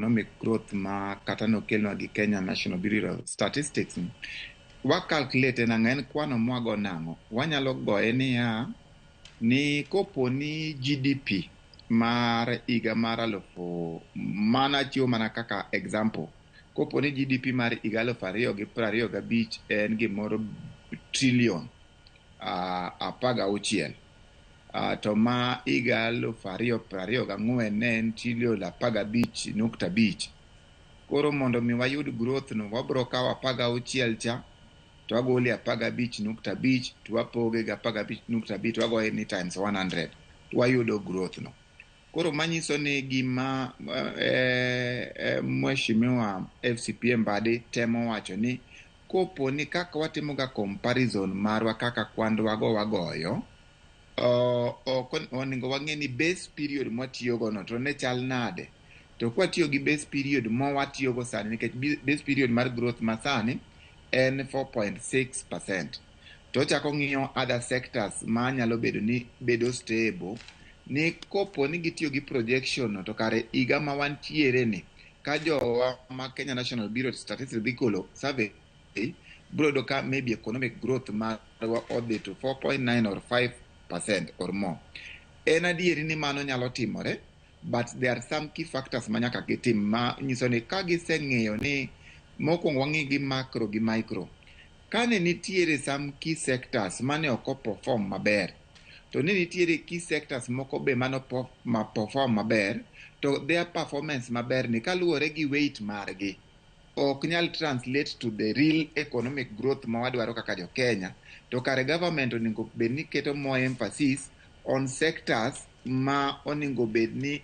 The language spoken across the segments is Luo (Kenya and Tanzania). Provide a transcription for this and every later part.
economic growth ma kata nokelnwa gi Kenya National Bureau of Statistics ni, wa calculate nang'o en kwano mwago nang'o wanyalo goye niya ni kopo ni GDP mar higa mar alufu mana chiwo mana kaka example, kopo ni GDP mar higa 2025 en gimoro trillion 16, to ma higa 2024 ne en trillion 15.5. Koro mondo mi wayud growth no, wabro kawo 16 cha to wagole 15.5 to wapoge gi 15.5 to wagoye ni times 100 to wayudo growth no. Koro manyiso ni gima Mheshimiwa FCPA Mbadi temo wacho ni kopo ni kaka watimo ga comparison marwa kaka kwandwago wagoyo, ok onego wang'e ni base period mwatiyogo no to ne chal nade. To kwatiyo gi base period mawatiyogo sani, nikech base period mar growth masani en 4.6%, to ochako ng'iyo other sectors ma nyalo bedo ni bedo stable, ni kopo ni gitiyo gi projection no to kare higa ma wantiere ni ka jowa ma Kenya National Bureau of Statistics dhi golo survey, biro yudo ka maybe economic growth marwa odhi to 4.9 or 5% or more. En adieri ni mano nyalo timore, but there are some key factors ma nyaka gitim ma nyiso ni ka giseng'iyo ni mokwongo wang'i gi macro gi micro, kane nitiere some key sectors mane ok o perform maber, to ne nitiere key sectors moko be mane ma perform maber, to their performance maber ni kaluwore gi weight margi ok nyal translate to the real economic growth ma wadwaro kaka jo Kenya, to kare government onego bed ni keto more emphasis on sectors ma onego bed ni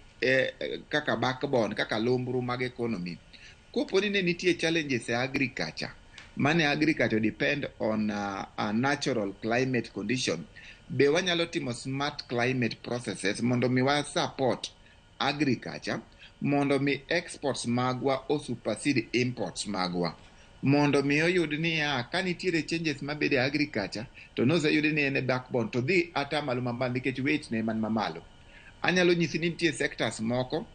kaka backbone, kaka lumbru mag economy. Kopo ni ne nitie challenges e agriculture, mane agriculture depend on a natural climate condition, be wanyalo timo smart climate processes mondo mi wa support agriculture, mondo mi exports magwa o supersede imports magwa, mondo mi oyud niya ka nitiere changes mabedo e agriculture to noseyudi ni en e backbone to dhi atamalo mamalo nikech weight ne man mamalo. Anyalo nyisi ni nitie sectors moko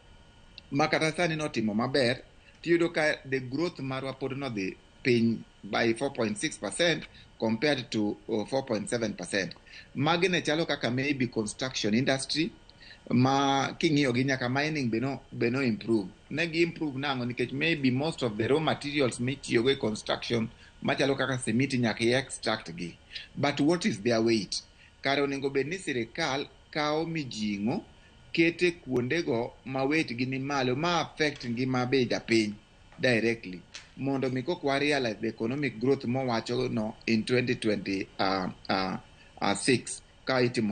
ma kata sani notimo maber, tiyudo ka the growth marwa pod nodhi piny by 4.6% compared to 4.7%. Magi ne chalo kaka maybe construction industry ma king'iyo gi nyaka mining be no improve. Ne gi improve nang'o? Nikech maybe most of the raw materials mitiyogo e construction machalo kaka simiti nyaka i extract gi. But what is their weight? Kare onego bed ni sirikal kawo mijing'o kete kuondego ma weight gi ni malo ma affect ngima be japiny directly, mondo mi kok wa realize the economic growth mowacho no in 2026 ka itimo.